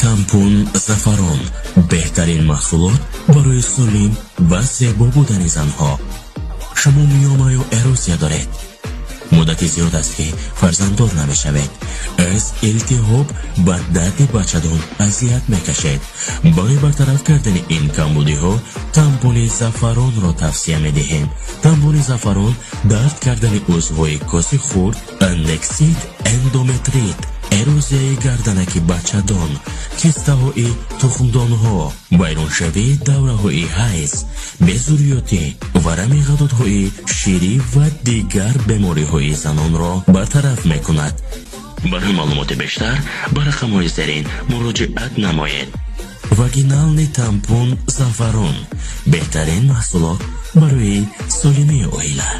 Тампон Зафарон — беҳтарин маҳсулот барои солим ва зебо будани занҳо. Шумо миома ё эрозия доред, муддати зиёд аст, ки фарзанддор намешавед, аз илтиҳоб ба дарди бачадон азият мекашед, барои бартараф кардани ин камбудиҳо тампони Зафаронро тавсия медиҳем. Тампони Зафарон дард кардани узвҳои коси хурд, аднексит, эндометрит, эрозияи гарданаки бачадон, кистаҳои тухмдонҳо, вайроншавии давраҳои ҳайз, безурётӣ, варами ғадудҳои ширӣ ва дигар бемориҳои занонро бартараф мекунад. Барои маълумоти бештар ба рақамҳои зерин муроҷиат намоед. Вагинальный тампон Зафарон — беҳтарин маҳсулот барои солимии оила.